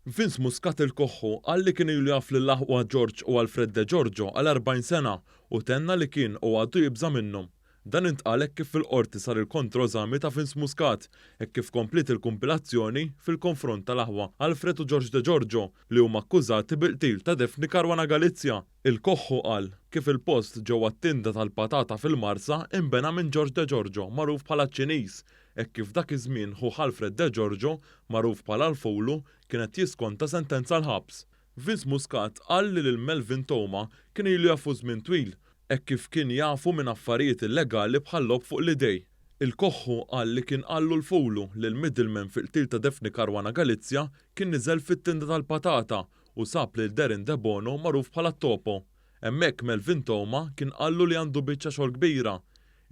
Vince Muscat il-Koħħu qal li kien ilu jaf lill-aħwa George u Alfred De Giorgio għal 40 sena u tenna li kien u għadu jibża' minnhom. Dan intqal hekk kif fil-Qorti sar il-kontroeżami ta' Vince Muscat hekk kif kompliet il-kumpilazzjoni fil-konfront tal-aħwa Alfred u George De Giorgio li huma akkużati bil-qtil ta' Daphne Caruana Galizia. Il-Koħħu qal kif il-post ġewwa t-tinda tal-patata fil-Marsa inbena minn George De Giorgio magħruf bħala ċ-Ċiniż hekk kif dak iż-żmien ħuh Alfred De Giorgio magħruf bħala l-Fulu kien qed jiskonta sentenza l-ħabs. Vince Muscat qal li lil Melvin Theuma kien ilu jafu żmien twil hekk kif kien jafu minn affarijiet illegali bħal-logħob fuq l-idej. Il-Koħħu qal li kien qallu l-Fulu li l-middleman fil-qtil ta' Daphne Caruana Galizia kien niżel fit-tinda tal-patata u sab lil Darren Debono magħruf bħala t-Topo. Hemmhekk Melvin Theuma kien qallu li għandu biċċa xogħol kbira.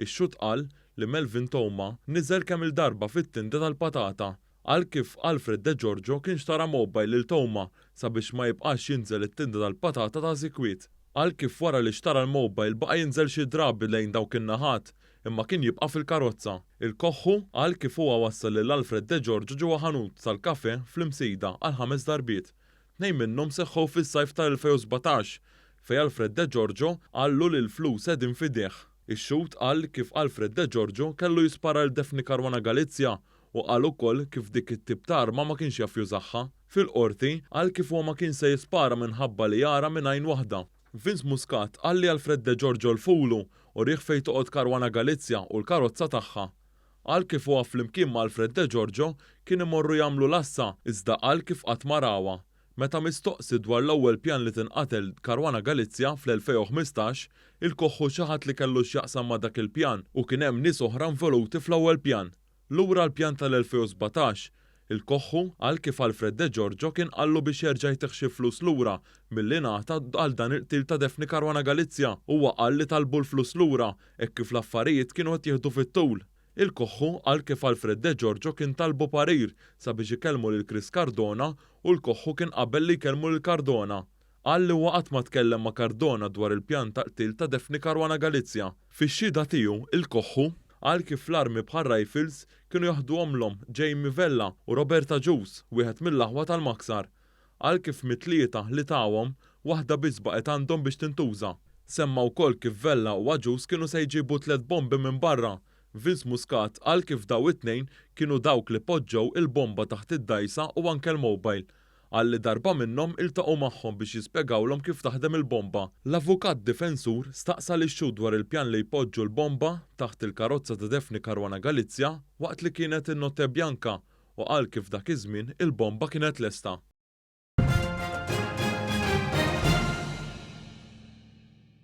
Ix-xhud qal li Melvin Theuma niżel kemm-il darba fit-tinda tal-patata. Qal kif Alfred De Giorgio kien xtara mobile lil Theuma sabiex ma jibqax jinżel it-tinda tal-patata ta' sikwit. Qal kif wara li xtara l-mobile baqa' jinżel xi drabi lejn dawk in-naħat imma kien jibqa' fil-karozza. Il-Koħħu qal kif huwa wassal lil Alfred De Giorgio ġewwa ħanut tal-kafè fl-Imsida għal ħames darbiet. Tnejn minnhom seħħew fis-sajf tal-2017 fejn Alfred De Giorgio qallu li l-flus qegħdin f'idejh. Ix-xhud qal kif Alfred De Giorgio kellu jispara lil Daphne Caruana Galizia u qal ukoll kif dik it-tip ta' arma ma kienx jaf jużaha. Fil-Qorti, qal kif huwa ma kienx se jispara minħabba li jara minn għajn waħda. Vince Muscat qal li Alfred De Giorgio l-Fulu u rieh fejn toqgħod Caruana Galizia u l-karozza tagħha. Qal kif huwa flimkien ma' Alfred De Giorgio kien imorru jagħmlu l-għassa iżda qal kif qatt ma rawha. Meta mistoqsi dwar l-ewwel pjan li tinqatel Caruana Galizia fl-2015, il-Koħħu xi ħadd li kellu x'jaqsam ma' dak il-pjan u kien hemm nies oħra involuti fl-ewwel pjan. Lura l-pjan tal-2017, il-Koħħu qal kif Alfred De Giorgio kien qallu biex jerġa' jtih xi flus lura milli ngħata għal dan il-qtil ta' Daphne Caruana Galizia. Huwa qal li talbu l-flus lura hekk kif l-affarijiet kienu qed jieħdu fit-tul. Il-Koħħu qal kif Alfred De Giorgio kien talbu parir sabiex ikellmu lil Chris Cardona u l-Koħħu kien qabel li jkellmu lil Cardona. Qal li huwa qatt ma tkellem ma' Cardona dwar il-pjan ta' qtil ta' Daphne Caruana Galizia. Fix-xhieda tiegħu, il-Koħħu qal kif l-armi bħal rifles kienu jaħduhomlhom Jamie Vella u Robert Agius, wieħed mill-aħwa tal-Maksar. Qal kif mit-tlieta li tawhom, waħda biss baqgħet għandhom biex tintuża. Semma wkoll kif Vella u Agius kienu se jġibu tliet bombi minn barra. Vince Muscat qal kif daw it-tnejn kienu dawk li poġġew il-bomba taħt id-dgħajsa u anke l-mobile. Qal li darba minnhom iltaqgħu magħhom biex jispjegawlhom kif taħdem il-bomba. L-avukat difensur staqsa lix-xhud dwar il-pjan li jpoġġu l-bomba taħt il-karozza ta' Daphne Caruana Galizia waqt li kienet in-Notte Bianca u qal kif dak iż-żmien il-bomba kienet lesta.